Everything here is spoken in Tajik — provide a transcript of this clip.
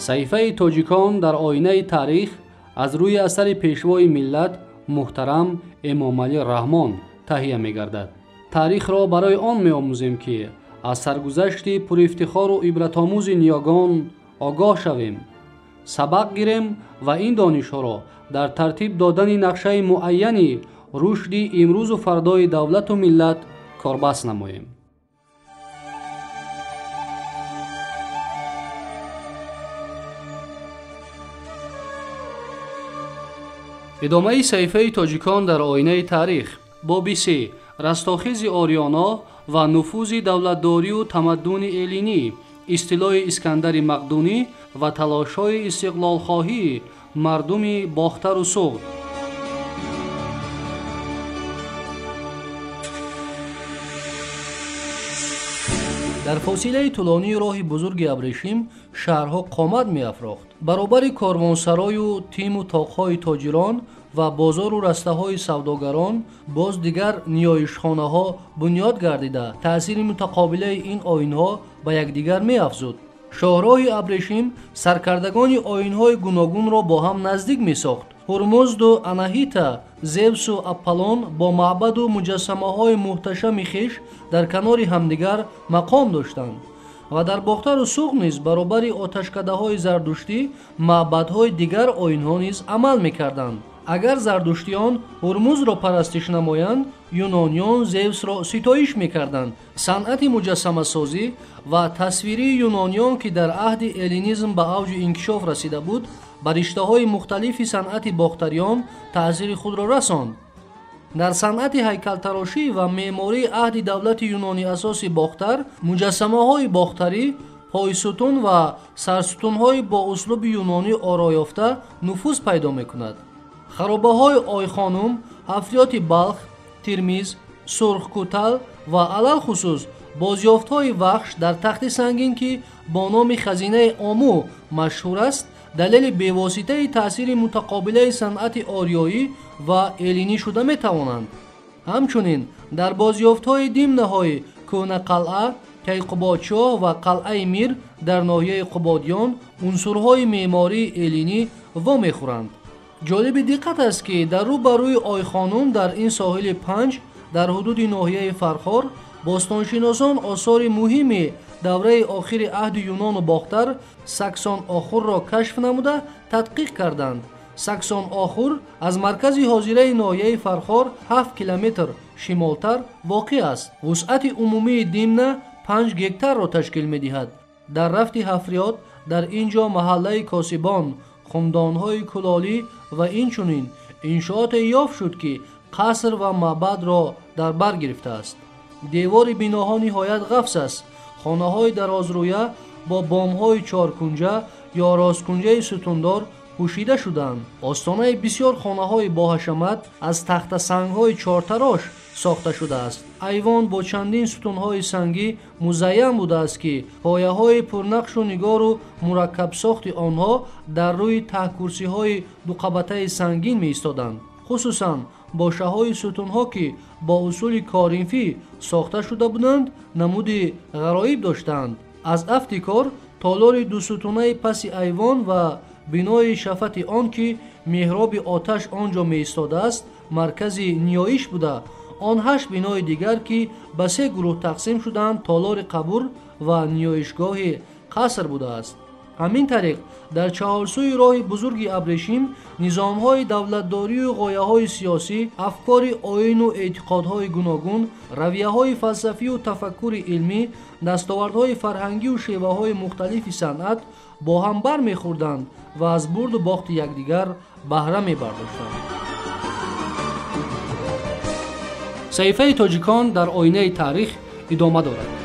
Саҳифаи тоҷикон дар оинаи таърих аз рӯи асари пешвои миллат муҳтарам Эмомалӣ Раҳмон таҳия мегардад. Таърихро барои он меомӯзем, ки аз саргузашти пурифтихору ибратомӯзи ниёгон огоҳ шавем, сабақ гирем ва ин донишҳоро дар тартиб додани нақшаи муайяни рушди имрӯзу фардои давлату миллат корбаст намоем. Идомаи саҳифаи тоҷикон дар оинаи таърих. Боби се: растохези ориёно ва нуфузи давлатдорию тамаддуни эллинӣ, истилои Искандари Мақдунӣ ва талошҳои истиқлолхоҳии мардуми Бохтару Суғд. Дар фосилаи тӯлонии роҳи бузурги Абрешим шаҳрҳо қомат меафрохт. Баробари корвонсарою тиму тоқҳои тоҷирон ва бозору растаҳои савдогарон боз дигар ниёишхонаҳо бунёд гардида, таъсири мутақобилаи ин оинҳо ба якдигар меафзуд. Шоҳроҳи Абрешим саркардагони оинҳои гуногунро бо ҳам наздик месохт. Ҳурмузду Анаҳита, Зевсу Апполон бо маъбаду муҷассамаҳои муҳташами хеш дар канори ҳамдигар мақом доштанд ва дар Бохтару Суғд низ баробари оташкадаҳои зардуштӣ маъбадҳои дигар оинҳо низ амал мекарданд. Агар зардуштиён Ҳурмузро парастиш намоянд, юнониён Зевсро ситоиш мекарданд. Санъати муҷассамасозӣ ва тасвирии юнониён, ки дар аҳди эллинизм ба авҷи инкишоф расида буд, ба риштаҳои мухталифи санъати бохтариён таъсири худро расонд. Дар санъати ҳайкалтарошӣ ва меъмории аҳди давлати юнониасоси Бохтар муҷассамаҳои бохтарӣ, пойсутун ва сарсутунҳои бо услуби юнонӣ ороёфта нуфуз пайдо мекунад. Харобаҳои Ойхонум, ҳафриёти Балх, Тирмиз, Сурхкутал ва алалхусус бозёфтҳои Вахш дар Тахти Сангин, ки бо номи хазинаи Ому машҳур аст, далели бевоситаи таъсири мутақобилаи санъати ориёӣ ва эллинӣ шуда метавонанд. Ҳамчунин дар бозёфтҳои димнаҳои Кӯҳнақалъа, Кайқубодшоҳ ва қалъаи Мир дар ноҳияи Қубодиён унсурҳои меъмории эллинӣ вомехӯранд. Ҷолиби диққат аст, ки дар рӯ ба рӯи Ойхонум дар ин соҳили Панҷ дар ҳудуди ноҳияи Фархор бостоншиносон осори муҳими давраи охири аҳди Юнону Бохтар Саксон Охурро кашф намуда тадқиқ карданд. Саксон Охур аз маркази ҳозираи ноҳияи Фархор 7 километр шимолтар воқеъ аст. Вусъати умумии Димна 5 гектарро ташкил медиҳад. Дар рафти ҳафриёт дар ин ҷо маҳаллаи косибон, хумдонҳои кулолӣ ва инчунин иншооте ёфт шуд, ки қаср ва маъбадро дар бар гирифтааст. Девори биноҳо ниҳоят ғафс аст. Хонаҳои дарозрӯя бо бомҳои чоркунҷа ё росткунҷаи сутундор пӯшида шуданд. Остонаи бисёр хонаҳои боҳашамат аз тахтасангҳои чортарош сохта шудааст. Айвон бо чандин сутунҳои сангӣ музайян будааст, ки пояҳои пурнақшу нигору мураккабсохти онҳо дар рӯи таҳкурсиҳои дуқабатаи сангин меистоданд. Хусусан бошаҳои сутунҳо, ки бо усули коринфӣ сохта шуда буданд, намуди ғароиб доштанд. Аз афти кор толори дусутунаи паси айвон ва бинои шафати он, ки меҳроби оташ он ҷо меистодааст, маркази ниёиш буда. Он 8 бинои дигар, ки ба 3 гурӯҳ тақсим шуданд, толори қабур ва ниёишгоҳи қаср будааст. Ҳамин тариқ дар чаҳорсӯи роҳи бузурги Абрешим низомҳои давлатдорию ғояҳои сиёсӣ, афкори оину эътиқодҳои гуногун, равияҳои фалсафию тафаккури илмӣ, дастовардҳои фарҳангию шеваҳои мухталифи санъат бо ҳам бармехӯрданд ва аз бурду бохти якдигар баҳра мебардоштанд. Саҳифаи тоҷикон дар оинаи таърих идома дорад.